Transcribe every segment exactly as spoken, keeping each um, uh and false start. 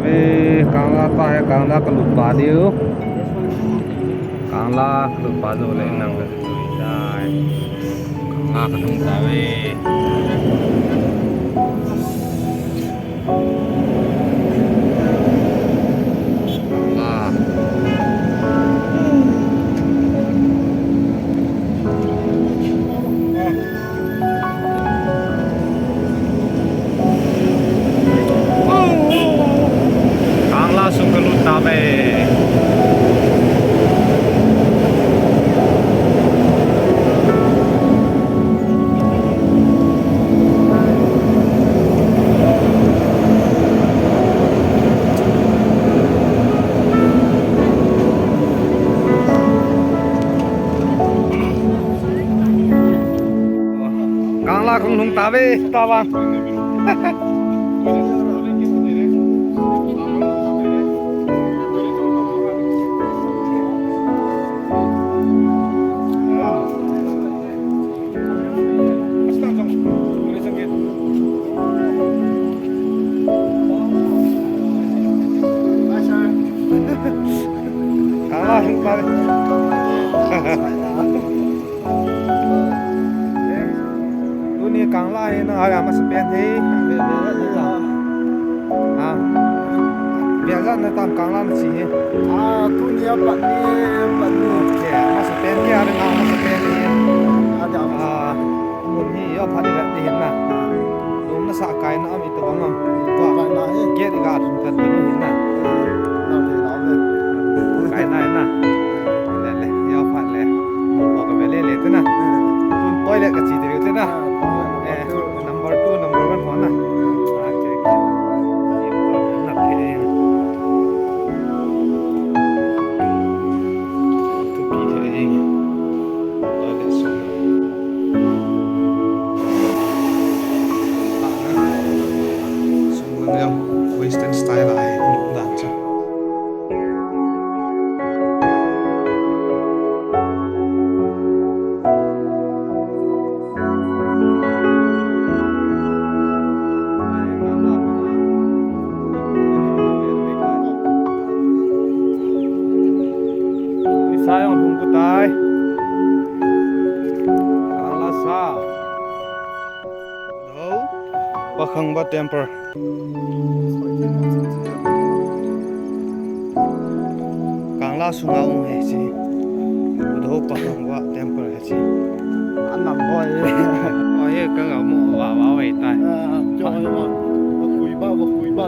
Ve, Kangla pa he, Kangla kalut pa diu. Kangla kalut pa diu le nang ka diu tai. Kangla kalhung ta ve. Kangla. Kangla sung kalut tave. Kangla kong lhung tave, tavang. Kangla lhung tave. Tuni Kangla hi nang a masa pen hi. Ha. Biaja na tam Kangla na chi hi. Ah, tuni a pat ni, pat ni. Okay, masa pen ke a nang a masa pen hi. Ah, mun hi yo phat ni na. Lum na sa kai na am ito bang am. Kai na hi. Gate ga thum kan tu ni na. Na ni na ve. Kai na na. Le le, yo phat le. Mo ka ve le le tu na. Tun toilet ka chi te tu na. Eh, number two, number one ho na. Ah, okay, okay. Ye to na phe. Tu pi he. Toilet so. Western style a hi dan chu. Ni sa jong hung bu tai. Kangla sa. Uddhav Pakhangba Temple. Kangla sunga um hi chi. Uddhav Pakhangba Temple hi chi. An lam hoi. Hoi, ka ga mo wa wa wei tai. Ah, jo wa. Wa kui ba, wa kui ba.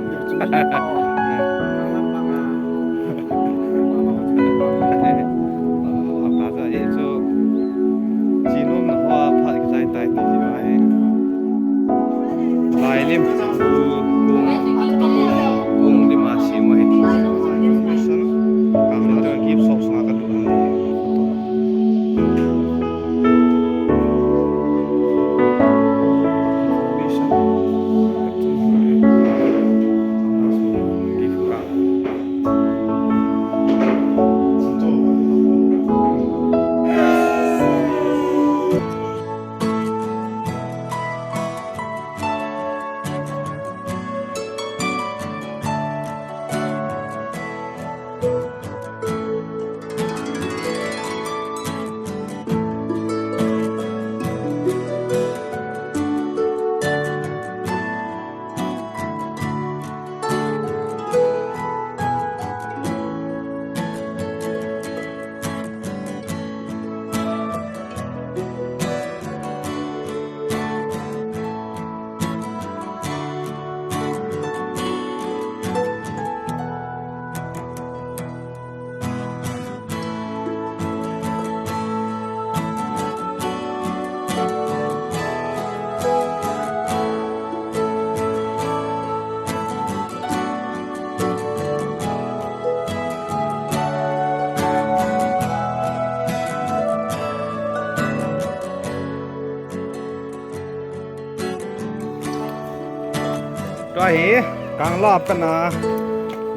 Tua hi, Kangla pana,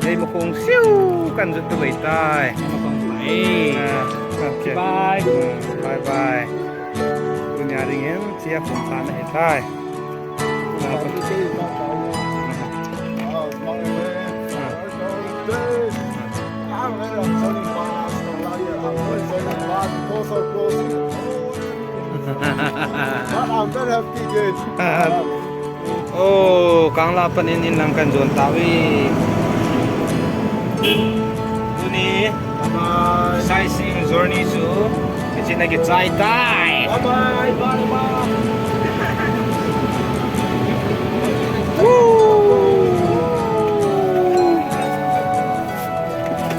lei ma khong siu kan jot tu bei tai. Ma khong tai. Ah, okay. Bye. Hmm, bye bye. Tunia dingin, chia khong khan ahi tai. Ah, pa- ah, mang le. Ah. But I'm very happy again. Oh, Kangla panin in lang kan jon tauve. Tuni, bye bye. Sightseeing journey chu, hichea kichai tai. Bye bye, bye bye. Woo!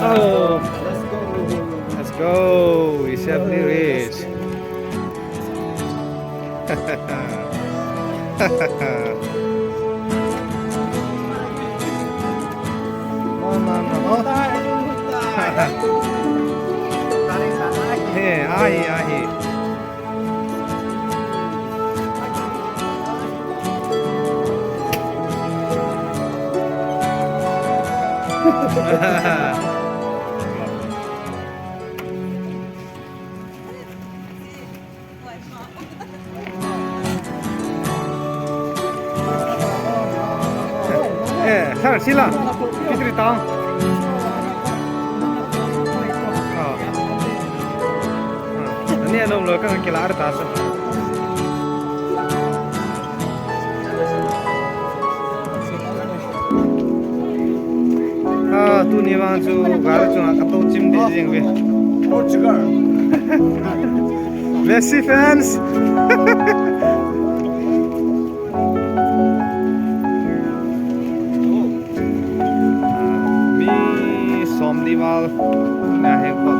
Oh, let's go. We safely reach. No, no, no. Hey, ahi, ahi. Eh, sir, sila. Fitri tang. Oh. Ah, ani anom lo kan kila ar ta sa. Ah, tuni vang chu gari chunga kato chim ding jeng ve. Portugal. Messi fans. Mi som ni val na he ko.